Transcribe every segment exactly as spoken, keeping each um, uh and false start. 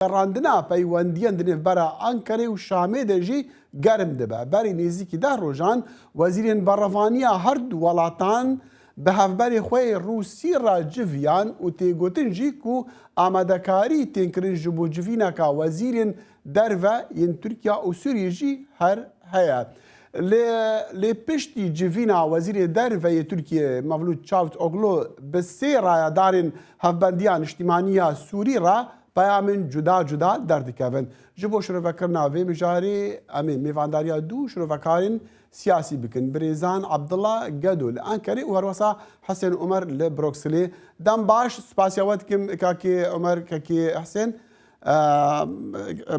Perandina peywendiyên di nêvbera Ankarê û Şamê de jî germ dibe. Berî nêzîkî deh rojan wezîrên berevaniya her du welatan bi hevberê xwe yê Rûsî re civiyan û tê gotin jî ku amadekarî tên kirin ji bo civîneka wezîrên derve yên Tirkiye û Sûriyê jî her heye. Lê, lê piştî civîna wezîrê derve yê Tirkiye Mevlût Çavutoglu bi sê rayedarên Hevbendiya Niştimanî ya Sûrî re peyamên cuda cuda derdikevin. Ji bo şirovekirina vê mijarê em ê mêvandariya du şirovekarên siyasî bikin. Birêzan Abdullah Gedo li Ankerê û herwesa Hesen Omer li Brukselê. Dem baş, spasiya we dikim kakê Omer, kakê Hesen. Eee,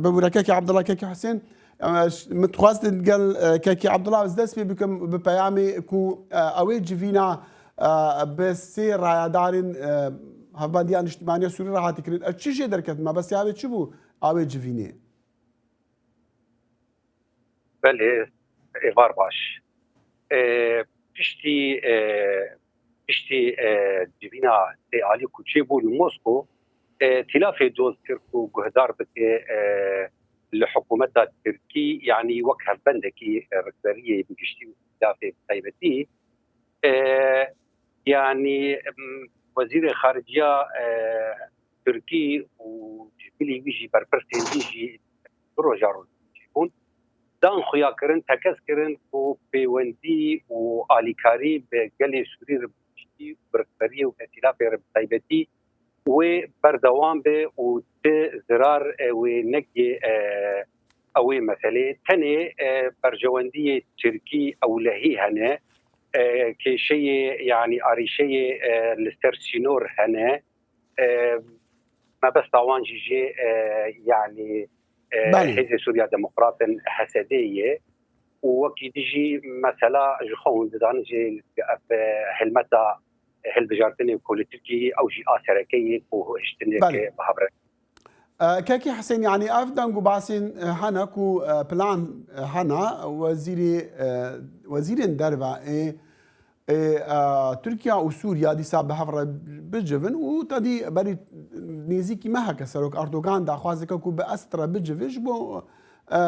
bibûre kekê Abdullah, kekê Husên. Eee, ş-, min dixwest gel, eee, kekê Abdullah ez dest pê bikim bi peyamê ku, eee, ew ê civîna, eee, bi sê rayedarên, eee, Hevbendiya Niştimaniya Sûrî re hatî kirin. Ev çi jê derket? Mebestiya wê çi bû? Ew ê civînê. Belê, êvar baş. E, piştî, e, piştî, e, civîna sê alî ku çêbû li Mosko, e, tîlafê doz kir ku guhdar bike, e, li hikûmeta Tirkî, yanî wek hevbendekî, e, rikberiyê bi giştî û tîlafê bi taybetî, e, yanî, em, wezîrê xariciya, e, Tirkî û ji bilî wî jî berpirsên wî jî du roja rojî bûn. Dan xuya kirin, tekez kirin ku pêwendî û alîkarî bi gelê Sûrî re bi giştî û bi rikberiyê û bi tîlafê re bi taybetî wê berdewam be û ti zirar, e, wê negê, e, ew ê meselê. Tenê, e, berjewendiyê Tirkî ewlehî hene, e, kêşeyê, yanî arîşeyê, e, li ser sînor hene. E, mebesta wan jî jê, e, yanî, e, Belê. Hêzên Sûriya Demokrat in, H S D ye û wekî dî jî mesela ji xwe hûn dizanin jî ev, e, hilmeta hilbijartinê ku li Tirkiyeyê ew jî a sereke ye ku hiştineke Belê. bi hev re. E, Kekî Husên, yanî ev deng û basên, e, hene ku, e, plan, e, hene wezîrê, e, wezîrên derve ê Ê, e, Tirkiye û Sûriye dîsa bi hev re bicivin û tedî berî nêzîkî meheke Serok Erdogan daxwaz dike ku bi Esed re bicive ji bo, e,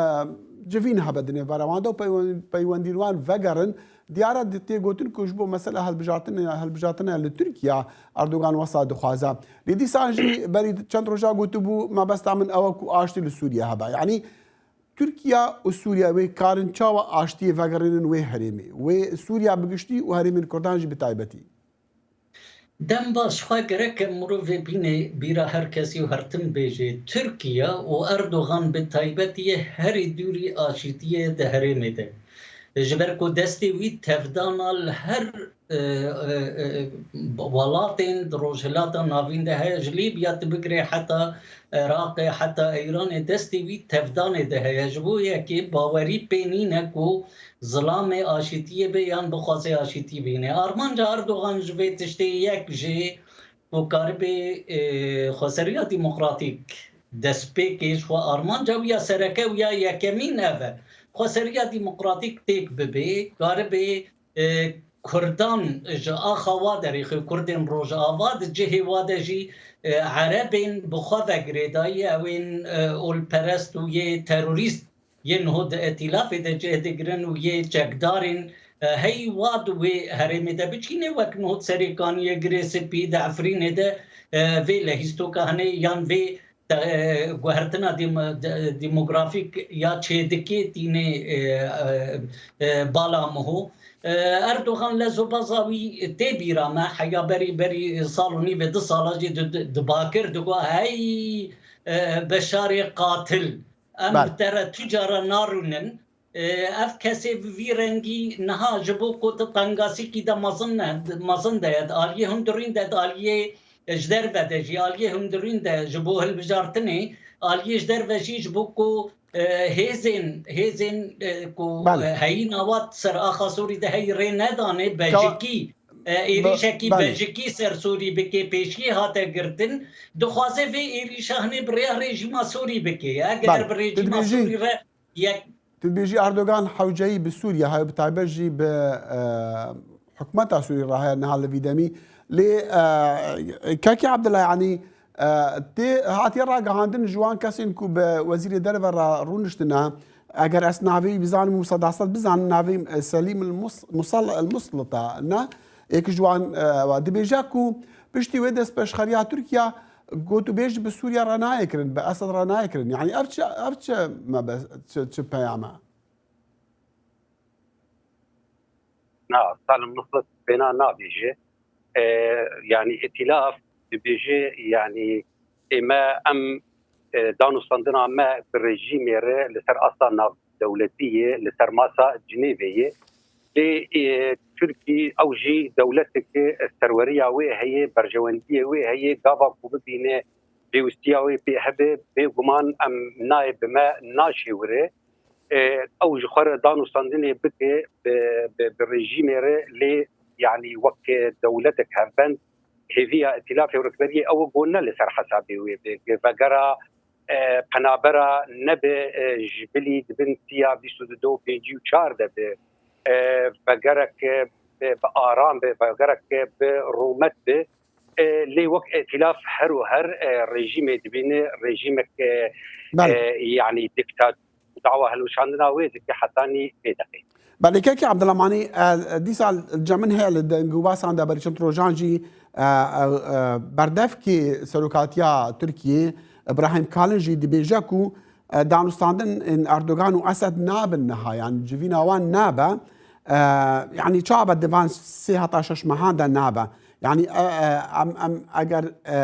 civîn hebe di nêvbera wan de û peywen-, peywendîn wan vegerin. Diyar e, tê gotin ku ji bo mesela hilbijartinê, hilbijartinê li Tirkiye Erdogan wesa dixwaze. Lê dîsan jî berî çend roja gotibû, mebesta min ew e ku aştî li Sûriye hebe. Yanî Tirkiye û Sûriye wê karin çawa aştiyê vegerînin wê herêmê, wê Sûriye bi giştî û herêmên Kurdan jî bi taybetî? Dem baş, xwe gerek e mirovê bîne bîra her kesî û her tim bêje. Tirkiye û Erdogan bi taybetî yê herî dûrî aşîtiyê di herêmê de. Ji ber ku destê wî tevdana li her e, e, e, welatên di Rojhilata Navîn de heye, ji Lîbya tu bigirê heta Iraqê, heta Îranê, destê wî tevdanê de heye. Ji bo yekê bawerî pê nîne ku zilamê aşîtiyê be yan bixwaze aşîtî bîne. Armanca Erdogan ji vê tiştê yek jê ku karibê, e, Xweseriya Demokratîk destpêkê ji xwe armanca wî ya sereke û ya yekemîn ev e. Xweseriya Demokratîk têk bibe, karibê e, Kurdan ji axa wa derêxê, Kurdên Rojava, di cihê wa de jî, e, Erebên bi xwe ve girêdayî, ew ên, e, olperest û yê terorîst yên niho di îtîlafê de cih digirin û yê çekdarên, e, hey wa di wê herêmê de biçîne, wek niho di Serêkaniyê, Girê Spî, di Efrînê de, e, vê lehîstoka hene yan vê te-, e, guhertina dem-, de-, demografîk ya çêdikê tînê, e, e, e, bala miho. E, Erdogan lez û baza wî tê bîra me, heya berî, berî sal û nîvê du sala jî di, di, di bakir digot, hey, e, Beşarê qatil, em Bel. bi te re tu cara narûnin. E, ev kesê bi vî rengî niha ji bo ku di tengasîkî de mezin ne, mezin de ye, di aliyê hundirîn de, di aliyê, e, ji derve de jî, aliyê hundirîn de ji bo hilbijartinê, aliyê ji derve jî ji bo ku, e, hêzên, hêzên, e, ku, Belê. e, heyîna wa ser axa Sûrî de heyî rê nedanê, Ka- bejikî, e, êrîşekî Belê. bejikî ser Sûrî bike, pêşiyê hate girtin, dixwaze vê êrîşa hinê bi rêya rejîma Sûrî bike. Eger Belê. bi rejîma Sûrî re yek. Tu dibêjî Erdogan hewceyî bi Sûriye heye, bi taybet jî bi, e, hikûmeta Sûrî re heye niha li vî demî. Lê, e, Kekî Abdullah, yanî E, tê hatiye ragihandin ji wan kesên ku bi Wezîrê Derve re rûniştine, eger ez navê wî bizanim û sedased bizanim, navê, e, Selîm el Mus-, Musal-, el Muslita ne, êk ji wan, e, wa dibêje ku piştî wê destpêşxeriya Tirkiye gotûbêj bi Sûriye re nayê kirin, bi Esed re nayê kirin. Yanî ev çi, ev çi mebe, çi, çi peyam e? Na, Salim Muslit pêna nabêje. E, yanî îtîlaf dibêje, yanî ê me em, e, danûstandina me bi rejîmê re li ser asta navdewletî ye, li ser masa Cinêvê ye. Lê, e, Tirkî ew jî dewletek e, serweriya wê heye, berjewendiyê wê heye, gava ku bibîne pêwistiya wê pê hebe, bêguman em nayê bi me naşêwire. E, ew ji xwe re danûstandinê bike bi, bi, bi rejîmê re, lê yanî wek dewletek hevbend hêviya îtîlafê û rikberiyê ew e ku ne li ser hesabê wê be. Vegera, e, penabera nebe, e, ji bilî di bin tiya bîst û du û pêncî û çar de be. E, vegerek, e, bi, bi aram be, vegerek, e, bi rûmet be. E, lê wek îtîlaf her û her, e, rejîmê dibîne, rejîmek, e, Belê. e, yanî diktat-, dawa hilweşandina wê dike hetanî vê deqê. Belê, kekê Abdullah, manî, e, dîsa li cem min heye, li deng û basan de berî çend rojan jî, e, e, e, berdevkê serokatiya Tirkiyê, Ibrahim Kalin jî dibêje ku, e, danûstandin ên Erdogan û Esed nabin niha, yanî civîna wan nabe. E, yanî çawa be di van sê heta şeş mehan de nabe? Yanî, e, e, em, em eger, e,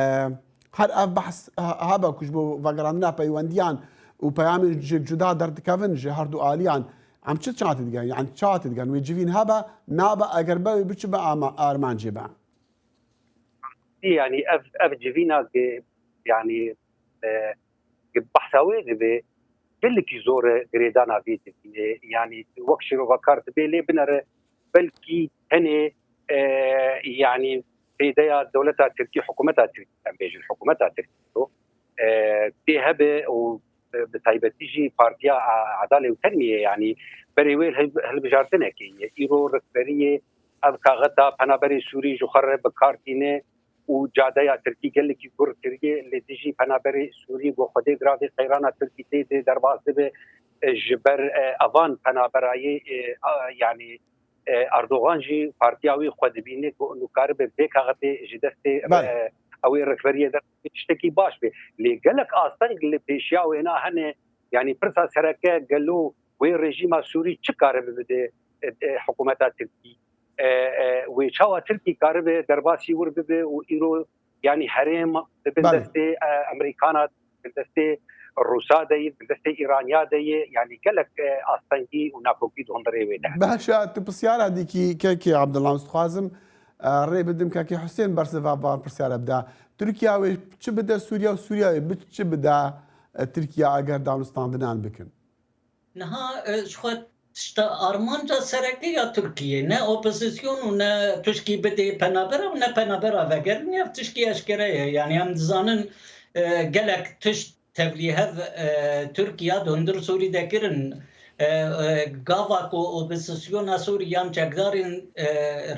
her ev behs he-, hebe ku ji bo vegerandina peywendiyan û peyamên ji cuda derdikevin ji her du aliyan, em çi çawa tê digerin? Yanî çawa tê digerin? Wê civîn hebe, nabe, eger be wê bi çi be ama-, armancê be? Yanî ev, ev civîna ki, yanî, e, ki behsa wê dibe, gelekî zor e girêdana vê civînê. Yanî wek şîrovekar dibe, lê binere belkî tenê, e, yanî pêdeya dewleta Tirkî, hikûmeta Tirkî, em bêjin hikûmeta Tirkî, e, tê hebe û, e, bi taybetî jî Partiya A-, Adalê û Tenmiyê, yanî berê wê hilb-, hilbijartinekê ye. Îro rikberiyê ev kaxeta penaberê Sûrî ji xwe re bi kar tîne û cadeya Tirkî gelekî gur kiriye li dijî penaberê Sûrî. Ku Xwedê giravê qeyrana Tirkî tê de derbas dibe, e, ji ber, e, evan penaberayê, e, a, yanî, e, Erdogan jî partiya wî xwe dibîne ku nû karibe vê kaxetê ji destê, Belê. e, ew ê rikberiyê de tiştekî baş be. Lê gelek asteng li pêşiya wêna hene, yanî pirsa sereke gelo wê rejîma Sûrî çi karibe bide, e, e, hikûmeta Tirkî? E, e, wê çawa Tirkî karibe derbasî wir bibe û îro, yanî herêm di bin Belê. destê, e, Emerîkana, di bin destê Rûsa de ye, di bin destê Îraniya de ye, yanî gelek, e, astengî û nakokî di hundirê wê de hene. Beşa, tu pisyara dikî kekê Abdullah, ez dixwazim, e, rê bidim kekê Husên bersiva van pisyara bida. Tirkiya wê çi bide Sûriya û Sûriya wê bi çi bide, e, Tirkiya eger danûstandinan bikin? Niha, e, ji xwe tişta armanca sereke ya Tirkiyê, ne opozisyon û ne tişkî bidê penabera û ne penabera vegerin, ev tişkî eşkere ye. Yanî em dizanin, e, gelek tişt tevlî hev, e, Tirkiya di hundir Sûrî de kirin. E, e, gava ku opozisyona Sûrî yan çekdarên, e,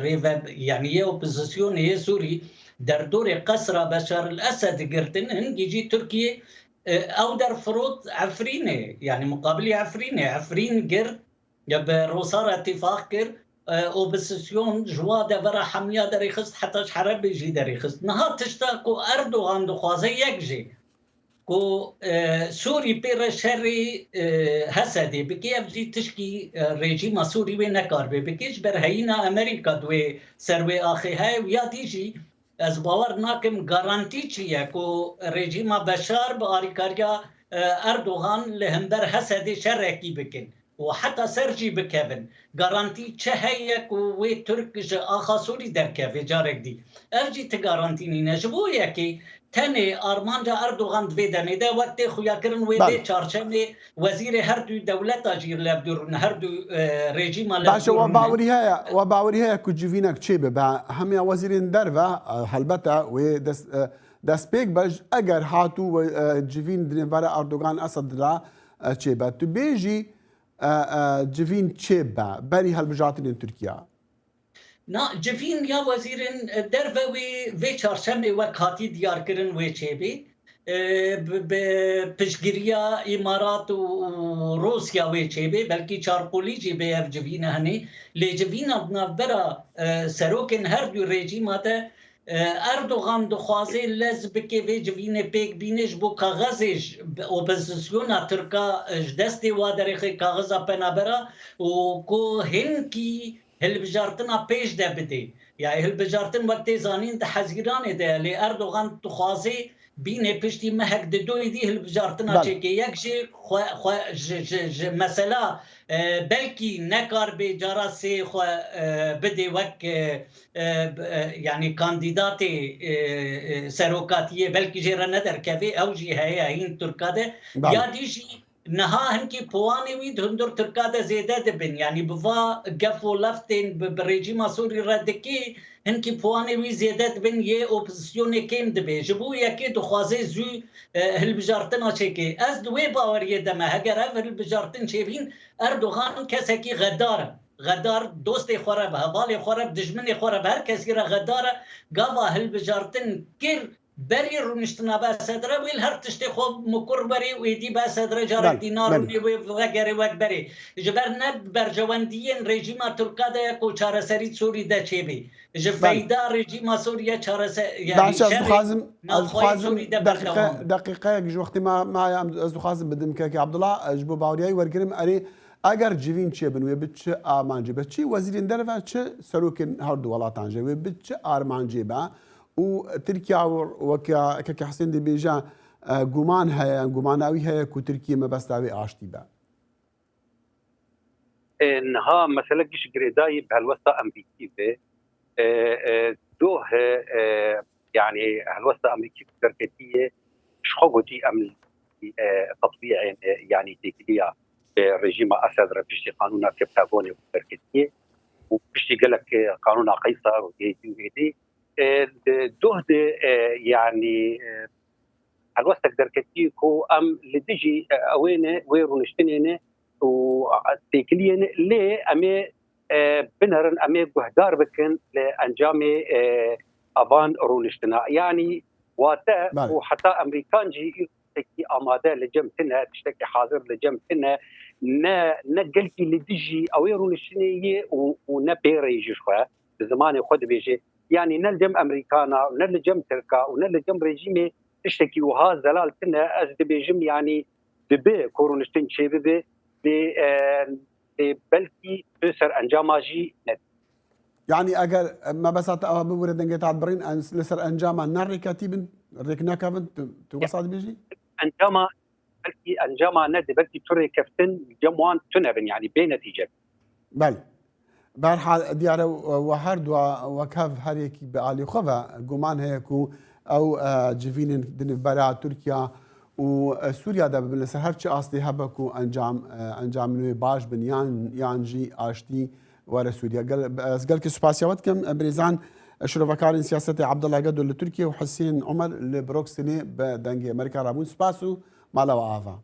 rêve-, yanî yê opozisyonê yê Sûrî derdorê qesra Beşar el Esed girtin, hingî jî Tirkiyê, e, ew der firot Efrînê, yanî muqabilî Efrînê, Efrîn girt, ya bi Rûsa re tîfaq kir, e, opozisyon ji wa devera hemiya derêxist, heta ji Helebê jî derêxist. Niha tişta ku Erdogan dixwaze yek jî, ku, e, Sûrî pê re şerê, e, Hesedê bike, ev jî tişkî, e, rejîma Sûrî wê nekaribe bike, ji ber heyîna Amerîka di wê ser wê axê heye û ya dî jî ez bawer nakim garantî çi ye ku rejîma Beşar bi alîkariya, e, Erdogan li hember Hesedê şerekî bikin û heta ser jî bikevin. Garantî çi heye ku wê Tirk ji axa Sûrî derkeve carek dî? Ev jî ti garantî nîne. Ji bo yekê tenê armanca Erdogan di vê demê de wek tê xuyakirin wê Belê. dê çarçemê wezîrê her du dewleta jî lev dûr rûne, her du, e, rejîma lev Baş e, dûr we rûne. bawerî heye, we bawerî heye ku civînek çê bibe? Hemiya wezîrên derve, e, helbete wê dest, e, destpêk be, eger hatû we, e, civîn di nêvara Erdogan Esed re, e, çê be. Tu bêjî, e, e, civîn çê be, berî helbijartinên Tirkiye? Na, civîn ya wezîrên derve wê vê çarşemê wek hatî diyarkirin wê çêbê. E, bi, bi piştgiriya Îmarat û, û Rûsya wê çêbê, belkî çarqolî jî bê ev civîne henê. Lê civîna di navbera, e, serokên her du rejîma de, e, Erdogan dixwaze lez bike vê civînê pêk bîne ji bo kaxezê ji, bi opozisyona Tirka, e, ji destê wa derêxe kaxeza penabera û ku hinkî hilbijartina pêş de bidê. Ya hilbijartin wek tê zanîn di Hezîranê de ye, lê Erdogan dixwaze bînê piştî mehek di doyê dî hilbijartina Belê. çêke. Yek jî xwe, xwe ji, ji, ji mesela, e, belkî nekar bê cara sê xwe, e, bidê wek, e, e, b-, e, yanî kandîdatê, e, e, serokatiyê, belkî jê re nederkevê, ew jî heye hîn Tirka de. Belê. Ya dî jî niha hinkî puanê wî di hundir Tirka de zêde dibin. Yanî bi va gef û leftên bi, bi rejîma Sûrî re dikê, hinkî puanê wî zêde dibin, yê opozisyonê kêm dibe. Ji bo yekê dixwaze zû, e, hilbijartina çêke. Ez di wê baweriyê de me. Heger ev hilbijartin çêbîn, Erdogan kesekî xedar e. Xedar dostê xwe re bi, hevalê xwe re bi, dijminê xwe re bi, her kesî re xedar e. Gava hilbijartin kir, berî rûniştina bi Esed re, wê li her tiştê xwe mikur werê û êdî bi Esed re carek Belê, dînar belê. rûnê wê vegerê wek berê. Ji ber ne berjewendiyên rejîma Tirka de ye ku çareserî Sûrî de çêbê. Ji Belê. feyda rejîma Sûriye çarese-, yanî Baş, ez şerê dixwazim, ez navxweyê dixwazim Sûrî de deqîqe-, berdewam. deqîqeyek ji wextê me, me heye, em, ez dixwazim bidim kekê Abdullah, e, ji bo baweriya wî wergirim, erê, eger civîn çêbin, wê bi çi armancê be? Çi wezîrên derve, çi serokên her du welatan jî, wê bi çi armancê be? Û Tirkiye weke kekê Husên dibêje, e, guman heye, gumana wî heye ku Tirkiye mebesta wê aştî be. E, niha mesele giş girêdayî bi helwesta Amerîkî ve. E, e, doh, e, yanî helwesta Amerîkî ku derketiye, ji xwe gotî em, e, tetbîqên, e, yanî têkiliya, e, rejîma Esed re piştî qanûna Keptagonê ku derketiye û piştî gelek, e, qanûna Qeysar û êdî û êdî, e, di doh de, e, yanî, e, helwestek derketî ku em li dijî, e, ewê ne, wê rûniştinê ne û, e, têkiliyê ne, lê em ê, e, binerin, em ê guhdar bikin li encamê, e, avan rûniştina. Yanî wate Belê. û heta Amerîkan jî tiştekî amade li cem tine, tiştekî hazir li cem tine, ne, ne gelkî li dijî ewê rûniştinê yê û, û ne pê re yê ji xwe, bi zimanê xwe dibêje. Yanî ne li cem Amerîkana, ne li cem Tirka û ne li cem rejîmê tiştekî wiha zelal tine. Ez dibêjim, yanî dibe ku rûniştin çêbibe, lê, e, lê belkî tu serencama jî nedibe. Yanî eger, e, me besa te ava bibûre dengê te hat birîn, en, li ser encama ne rêketî bin, rêk nekevin, tu, tu wesa dibêjî? Encama, belkî encama nedibe, belkî tu rêkeftin cem wan tune bin, yanî bê netîce bin. Belê. Bi her hal diyar e, we her dua wek hev her yekî bi alî xwe ve guman heye ku ew, e, civînên di navbera Tirkiye û, e, Sûriye de bibin, li ser her çi astê hebe ku encam, e, encamên wê baş bin yan, yan jî aştî were Sûriye. Gel-, ez gelkî spasiya we dikim. Birêzan, e, şirovekarên siyasetê Abdullah Gedo li Tirkiye û Husên Omer li Brukselê bi Dengê Amerîka re bûn. Spas û mala we ava.